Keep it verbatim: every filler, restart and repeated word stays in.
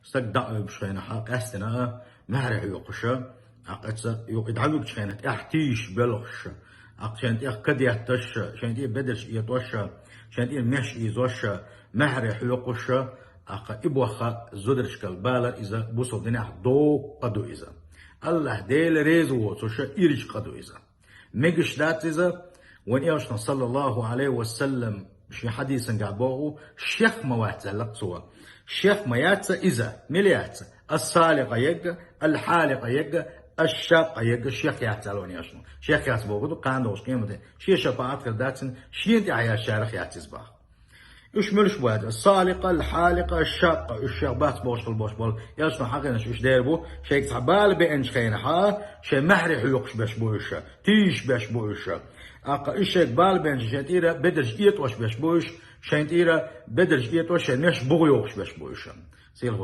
Стаг дӀаоьбуш хенахь къаьстина а, маьхьарий хьоькхуш а, тӀаккха цо юкъе дӀавуьгучу хенахь тӀехь тийшаш боьлхуш а, тӀаккха шен тӀех ка детташ а, шен тӀера бедарш этӀош а, шен тӀера меш ийзош а, маьхьарий хьоькхуш а, тӀаккха и бохам зударшкал балар иза бусалба динехь доккха къа ду иза. АллахӀ Дела реза воцуш а ирча къа ду иза. Мегаш дац иза, вайн Элчано, саллаллаху Ӏалайхи ва саллам, шен хьадисангахь боху, шех ма вац аьлла цо. Шех ма яц иза, мила яц? Ас-саликъа егга, ал-хьаликъа егга, аш-шаккъа егга шех яц аьлла вайн Элчано. Шех яц бохург ду, кхана долчу къематдийнахь шен шапаӀат хир дац цунна, шена тӀехь яьллачарах яц иза боху. Уьш муьлш бу аьлча, саликъа, ал-хьаликъа, аш-шаккъа, уьш шех бац бохуш хила болуш болу. Элчано хьахийнарш уьш дера бу, шайга цхьа бала беанчу хенахь, шайн маьхьарий хьоькхуш берш бу уьш, тийшаш берш бу уьш. ТӀаккха уьш шайга бала беанчу шайн тӀера бедарш этӀош берш бу уьш, шайн тӀера бедарш этӀош, шайн меш буха йохуш берш бу уьш. Сийлахь